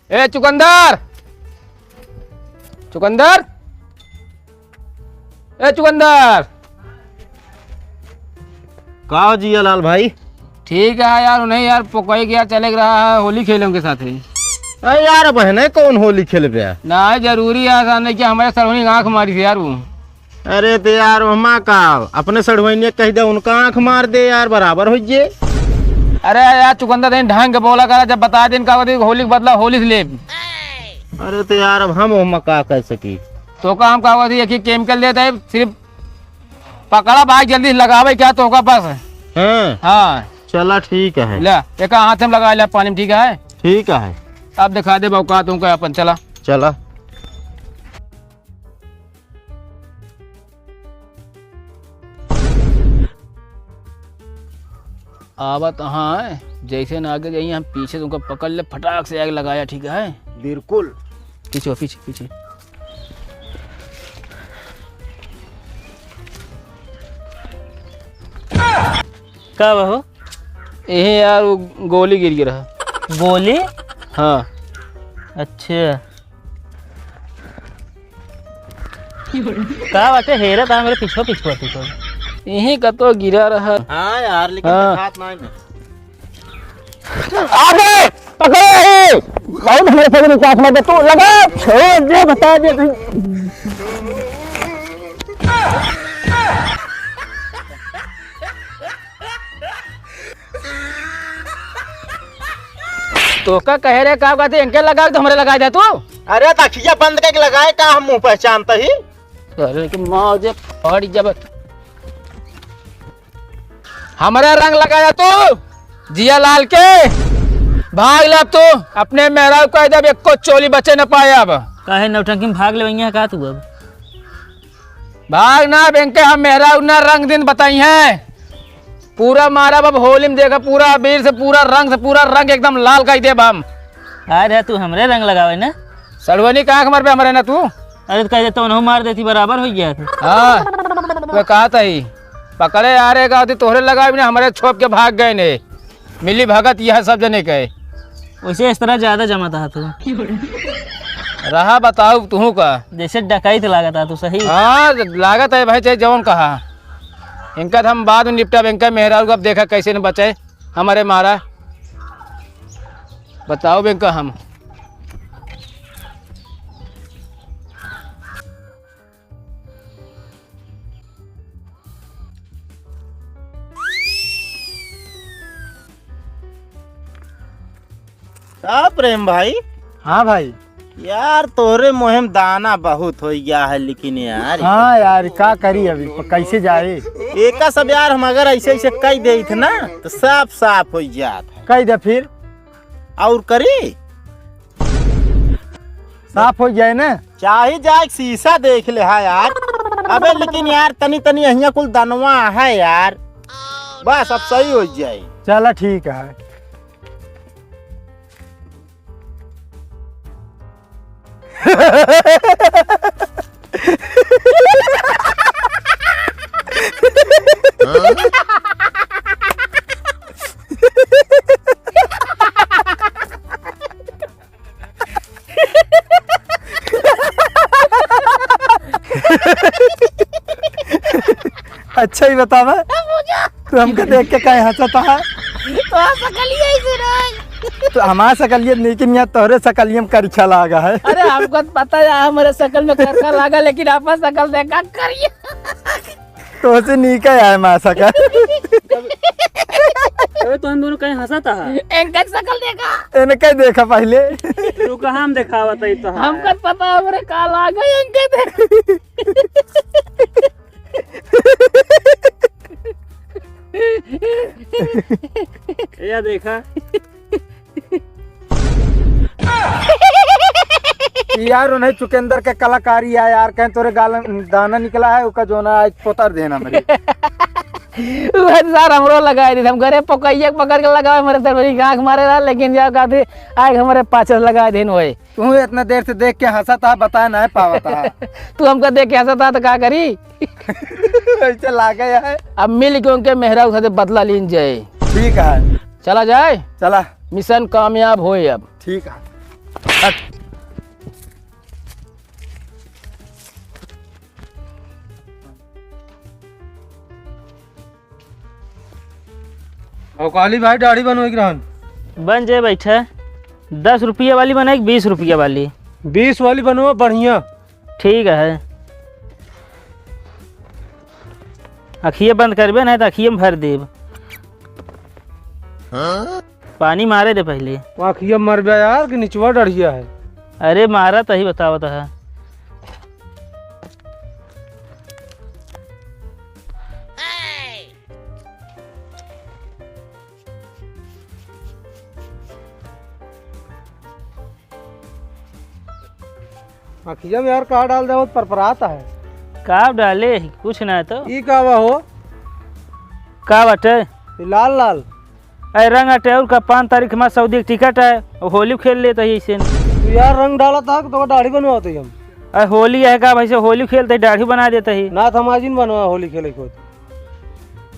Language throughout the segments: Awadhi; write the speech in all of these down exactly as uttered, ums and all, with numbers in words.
ए चुकंदर, चुकंदर, ए चुकंदर। का हो जिया लाल भाई? ठीक है यार, उन्हें यार पकवाई के यार चले के रहा है, होली खेले उनके साथ ही। अरे यार, अब है ना कौन होली खेलबे? ना, जरूरी है, ऐसा नहीं कि हमारे सलोनी आँख मारी थी यार वो। अरे तो यार, ओहमा का अपने सड़ुआइनिया कह दे, उनका आँख मार दे यार, बराबर हो जे। अरे यार चुकंदर, तनी ढंग के बोला करा, जब बता दिन का होती होली के बदला होली से ले। अरे तो यार, अब हम ओहमा का कह सकी? तो का हम का होती, एक ही केमिकल देता है, सिर्फ पकड़ा भाई, जल्दी से लगावे क्या तो का बस। हाँ। हाँ। चला ठीक है। ले, एक हाथ में लगा ले पानी में, ठीक है? ठीक है। अब दिखा दे बौका तुमको अपन, चला। चला। आवत हाँ, जैसे ना आगे जाइए, हम पीछे तुमको पकड़ ले, फटाक से आग लगाया, ठीक है? बिल्कुल। पीछे, पीछे, पीछे। का बा हो? यही यार, वो गोली गिर गया रहा। गोली? हाँ। अच्छा। का बाटे, हेरा था मेरे पीछे पीछे तू तो। यही का तो गिरा रहा। हाँ यार, लेकिन हाँ। दिखात नहीं मैं। अबे, पकड़ो ये। बहुत हमारे पकड़ के हाथ में तू लगा, छोड़ दे, बता दे तू। तो का कहे रे, का कहते, इनके लगावे तो हमरे लगाए दे तू। अरे, तो अखिया बंद करके लगाए का, हम मुँह पहचानता ही। अरे, कि माँ जे फट जब हमरे रंग लगाया तू, जिया लाल के, भाग ले अब तू, अपने मेहरारू कह दे, अब एको चोली बचे न पाए अब। काहे नौटंकी में भाग लेवइया का तू अब? भाग ना, बेंके हम मेहरारू ना रंग दिन बताई हैं। पूरा मारब अब होली में, देखा, पूरा अबीर से, पूरा रंग से, पूरा रंग एकदम लाल कर देब हम। अरे, तू हमरे रंग लगावे ना। सड़ुआनी का आँख मारबे हमरे ना तू। अरे, तो कह देता, उन्हों मार देती, बराबर हो गया था। हाँ, वो कहा था ही, पकड़े आ रहे का होती, तोहरे लगावे ना, हमरे छोप के भाग गए ने। मिली भगत यह सब जने कहे। वैसे इस तरह ज्यादा जमाता है तू। रहा बताओ तुहू का। जैसे डकैत लागत है तू सही। हाँ, लागत है भाई, चाहे जौन कहा। इनका तो हम बाद में निपटाब, इनका मेहरारू का अब देखा कैसे न बचे हमारे मारा। बताओ बे इनका हम। का प्रेम भाई? हाँ भाई। यार, तोहरे मुँहे में दाना बहुत हो गया है, लेकिन यार, हाँ यार, का करी अभी, प-, कैसे जाए? एका सब यार, हम अगर ऐसे ऐसे कह देत ना, तो साफ साफ हो जात है। कह दे फिर। और करी? साफ हो जाए ना? चाहे जाए शीशा देख ले, हाँ यार। अबे लेकिन यार, तनी तनी अहिया कुल दनवा है यार, बस अब सही हो जाए। चला ठीक है। अच्छा ही बतावा, तू हमके देख के काहे हंसत हा? तो सकलिया ही से रही। तो हमार सकलिया, लेकिन यहाँ तोहरे सकलिया में करछा लागा है। अरे, हमको तो पता है हमारे सकल में करछा लागा, लेकिन आपका सकल देखा करिए। तो से नीका है माँ सकल। अरे, तो हम दोनों कहीं हंसत हा? इनका सकल देखा। इनका देखा पहले। रुका, हम देखावत है तो। हमको पता है हमरे का लागा, इनके देखा। या देखा। यार, उन्हें चुकेंद्र के कलाकारी है यार, कहीं तोरे गाल दाना निकला है, ओका जोना आज पोतर देना मेरे। वह सार हमरो लगाए दे, हम घरे पकैया पकड़ के लगावे, मेरे सर मेरी आँख मारे रहा, लेकिन जाओ कहते आए हमरे पाछे से लगाए देन वही। तू इतना देर से देख के हंसत हा, बता नहीं पावत हा। तू हमका देख के हंसत हा तो का करी? ऐसे लागे है। अब मिल के उनके मेहरारू साथे बदला लीन जाए। ठीक है। चला जाए। चला। मिशन कामयाब होए अब। ठीक है। हट। और कहली भाई, दाढ़ी बनवाई के रहन। बन जे बैठे। दस रुपया वाली बनाई कि बीस रुपया वाली? बीस वाली बनवा, बढ़िया। ठीक है। अखिए बंद करबे, नहीं तो अखिए में भर देब। हाँ? पानी मारे दे पहले। वो अखिया मरबे यार कि निचवा डढ़िया है। अरे मारा तही बतावत है। अखिया में यार का डाल देवत, परपरात है। का डाले? कुछ ना तो। ई का बा हो? का बाटे? ई लाल लाल। ए, रंग अटे और का, पाँच तारीख में सऊदी के टिकट है, होली खेल लेत ही ऐसे। तू यार रंग डालत है कि तो दाढ़ी बनवावत ही हम? ए, होली है का भाई, से होली खेलत ही, दाढ़ी बना देत ही। ना, तो हम आज ही बनवा होली खेले खुद।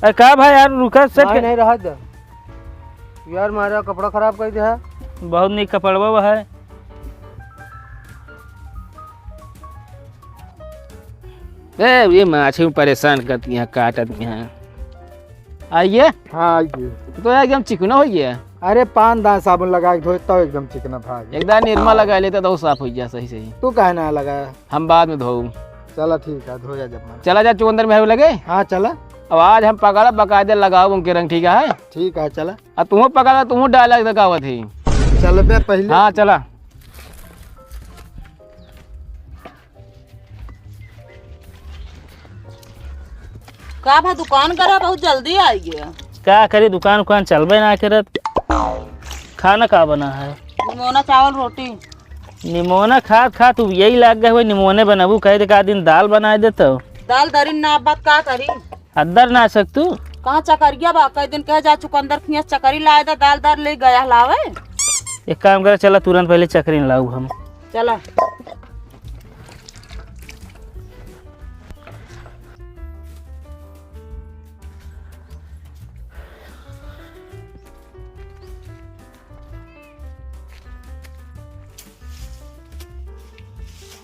ए, का भाई यार, रुका, सेट नहीं, कर। नहीं, रहा जा। यार, मारा कपड़ा खराब कर दिया। बहुत नीक कपड़वा बा है। ए, ये माछी में परेशान करती हैं, काटत हैं। आइए। हाँ, आइए। तो यार, एकदम चिकना हो गया। अरे, पान दान साबुन लगा के धोए, तब एकदम चिकना था। एकदम निरमा हाँ। लगा लेते तो साफ हो गया सही सही। तू काहे ना लगाया? हम बाद में धोऊ। चला ठीक है, धो जा जब मन। चला जा चुकंदर मेहरारू लगे। हाँ, चला। अब आज हम पकड़ब, बकायदे लगाओ उनके रंग, ठीक है? ठीक है, चला। अब तुहूँ पकड़ा, तुहूँ डायलॉग देखावत ही। चल बे पहले। हाँ, चला। का भा दुकान करा, बहुत जल्दी आई गया। का करी, दुकान उकान चलबे ना करत। खाना का बना है? निमोना चावल रोटी। निमोना खात खात उ यही लाग गए हुए, निमोने बनबू कह दे, का दिन दाल बनाए देतो। दाल दरिन ना, अब बात का करी? अद्दर ना सक तू। कहाँ चकरिया बा, कई दिन कहे जा चुकंदर खिया चकरी लाए दे, दाल दाल ले गया लावे। एक काम करे, चला तुरंत पहले चकरी लाऊ हम। चला।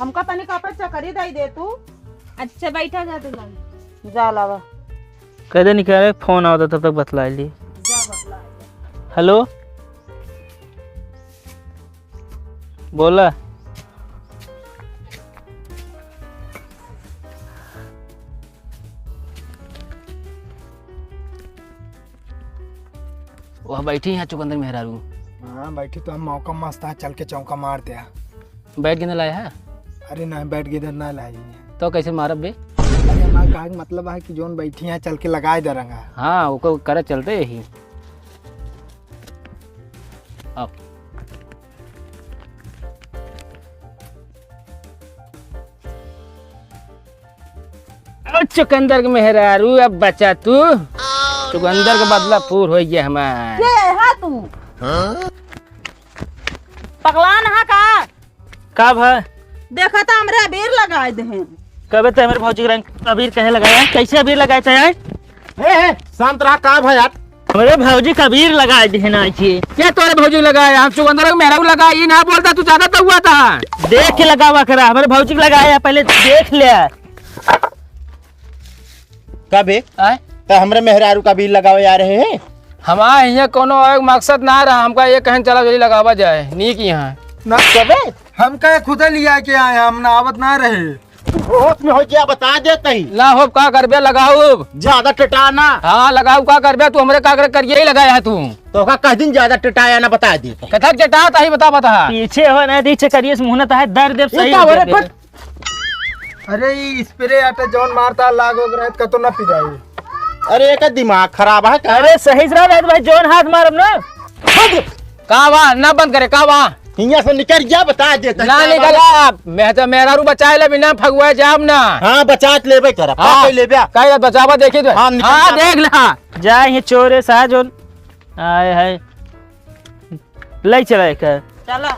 हमका तनी कप चकरी दई दे तू। अच्छा, बैठा जा तू लागी। जा लावा। कह दे निकाले, फोन आवता, तब तक बतला ली। जा बतला। हेलो, बोला। वह बैठी हैं चुकंदर मेहरारू। हाँ, बैठी तो हम मौका मस्त है, चल के चौका मार दे। बैट गेंद लाया है? अरे नहीं, बैट गेंद ना लाई। तो कैसे मारब बे? अरे हमारे कहा के मतलब है कि जोन बैठी हैं, चल के लगाए दे रंगा। हाँ, ओको करे चलते यही। आओ। ओ चुकंदर के मेहरारू, अब बचा तू। चुकंदर के बदला पूर हो गया हमार। के है तू? हाँ? पगलान है का? का भा? देखा तो हमरे अबीर लगाए दे हैं। कबे ते हमरे भौजी के रंग अबीर कहे लगाया? कैसे अबीर लगाए थे यार? ए, ए, शांत रहा, का भा यार? हमरे भौजी के अबीर लगाए दे हैं ना जी। क्या तोरे भौजी लगाया? हम चुकंदर के मेहरारू लगाई ना बोलता, तू ज्यादा तो हुआ था। देख के लगावा करा, हमरे भौजी के लगाया, पहले देख ले। का बे? आय? त हमरे मेहरारू का अबीर लगावे आ रहे हैं? हमार हियाँ कोनो और मकसद ना रहा, हमका ये कहन चला जल्दी लगावा जाए, नीक यहाँ। ना कबे? हमका ये खुदे लिया के आए, हम ना आवत ना रहे। होश में हो गया, बता देते ही। ना हो, का करबे, लगाओ। ज्यादा टटाना। हाँ, लगाओ, का करबे, तू हमरे का करे, करिए ही लगाया है तू। तो का कह दिन ज्यादा टटाया ना, बता दे। कथक टटात ही बता, बता। पीछे हो ना, पीछे करिए, मुँह ना तो है, दर्द, दर्द, ये सही का हो हो रहा है, गया। फट। अरे, ई स्प्रे आटे जौन मारता, लाग ओग रहत, कतो ना पिराई। अरे, एकर दिमाग खराब है का? अरे, सही से रह भाई, जौन हाथ मारब ना। बंद। का बा? ना बंद करे, का बा? हियां से निकल जा, बता दे, ना का निकल बा? आ, मैं तो मेहरारू बचाए ले बिना फगुआ जाम ना। हाँ, बचा के लेबे करब। हाँ। का लेबे? का बचावा देखी तो। हाँ, निकल हाँ, जा। देख ले, हाँ। जा, ये चोरे सा जौन आए है। लई चला एकर। चला।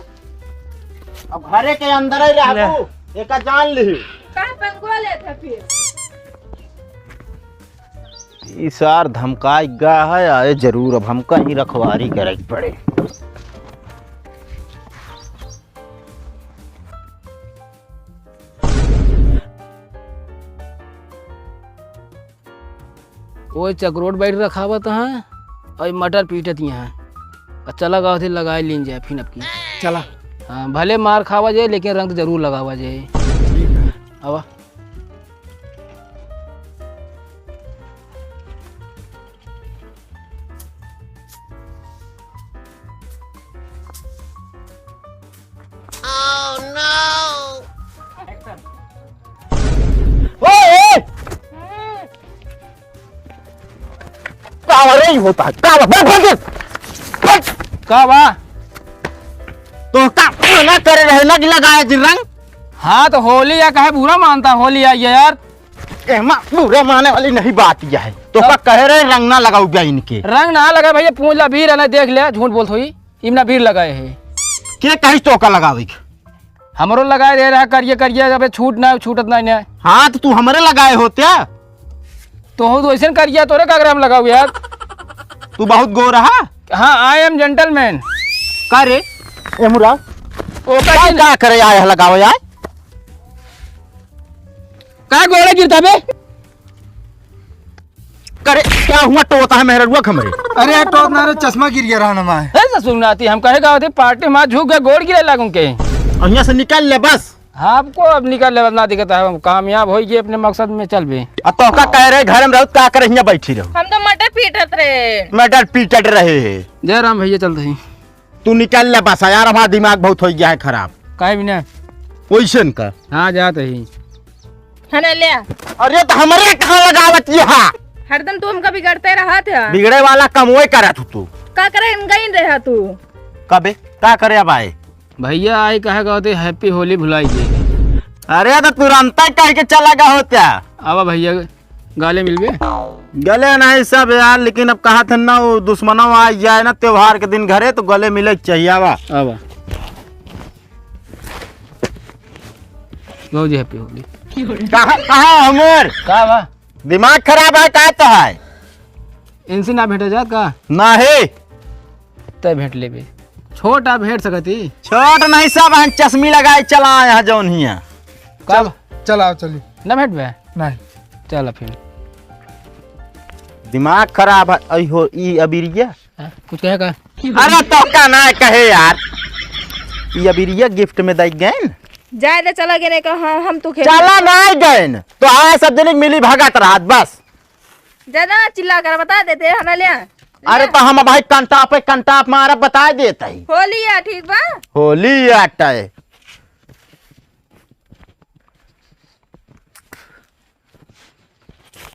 अब घरे के अंदर ही रहबू, ले। एका जान लिही। का पंगुआ लेत है फिर? ई सार धमकाई गा है, आए जरूर, अब हमका ही रखवारी करे के पड़े। ओए चकरोट बैठ रखावत हैं, और मटर पीटत यहाँ। और चला गाँव से लगाए लीन जाए फिर अब की। चला। हाँ, भले मार खावा जाए, लेकिन रंग तो जरूर लगावा जाए। ठीक है। आवा। ओए, ओए! का बा रे, ई होता है? का बा? बस, बस, बस। बस। का बा? तो का मना करे रहे ना कि लगाए दिन रंग? हाँ, तो होली या कहे बुरा मानता, होली आई है यार। एमा बुरा माने वाली नहीं बात यह है। तो तब? का कहे रहे रंग ना लगाऊ बे इनके? रंग ना लगा भैया, पूछ ला, भीड़ है ना, देख ले, झूठ बोलत होई, इमना भीड़ लगाए है। के कहिस तो का लगावे के? हमरो लगाए रहे रहा करिए करिए, अबे छूट ना, छूटत ना इन्हें। हाँ, तो तू हमरे लगाए होते। तो हो तो वैसे करिए, तोरे का हम लगाऊ यार। तू बहुत गोरा है। हाँ, I am gentleman। का रे? ए मुरा। ओ का का, का करे आए है लगावे आए? का गोड़े गिरता बे? करे, क्या हुआ, टोता है मेहररुआ खमरे? अरे, टोत ना रे, चश्मा गिर गया रहा ना माय। है ससुर नाती, हम कहे का होती, पार्टी में झुक गए, गोड़ गिरे लागूं के। और यहाँ से निकाल ले बस। हाँ, आपको अब निकाल ले बस, ना दिक्कत है, हम कामयाब हो गए अपने मकसद में, चल बे। अब तो का कह रहे, घर में रहत का करे, यहाँ बैठी रहो। हम तो मटर पीटत रहे। मटर पीटत रहे है। जय राम भैया, चलते हैं। तू निकल ले बस यार, हमारा दिमाग बहुत हो गया है खराब। काहे बिना? वैसन का। हाँ, जात ही। है ना, ले आ। अरे, तो हमरे कहाँ लगावत ये हा? हरदम तू हमका बिगड़ते रहत है। बिगड़े वाला कमवे करत हूँ तू। का करे, इन गइन रहा तू? कबे? का करे अब आए? भैया, आई कहे का होते, Happy Holi भुलाई गए। अरे, तो तुरंत कह के चला गया होता। आवा भैया, गले मिलबे? गले नहीं सब यार, लेकिन अब कहा था ना, वो दुश्मनों आ जाए ना त्योहार के दिन घरे, तो गले मिले के चाहिए। आवा। आवा। भौजी, Happy Holi। कहाँ, कहाँ हमर? का बा? दिमाग खराब है का तो है? इनसे ना भेंटा जात का? नहीं। तय भेंट लेबे। छोटा भेंट सकती। छोट नहीं सब हम चश्मी लगाए चला यहाँ जौन हिया। का बा? चल, चल आओ, चली। ना भेंटबे? नहीं। चल फिर। दिमाग खराब है। अई हो, ई अबिरिया। हाँ, कुछ कहे का? अरे तो का ना कहे यार, ई अबिरिया gift में दई गए न। जाए दे, चला गए ने कहा, हम तू खेल। चला ना गए न, तो आए सब जने मिली भगत रहत बस। ज्यादा ना चिल्ला कर, बता देते हैं ना, ले आ। अरे तो हम भाई कंटाप पे कंटाप मारा, बता देते ही। होली आ, ठीक बा? होली आटा है।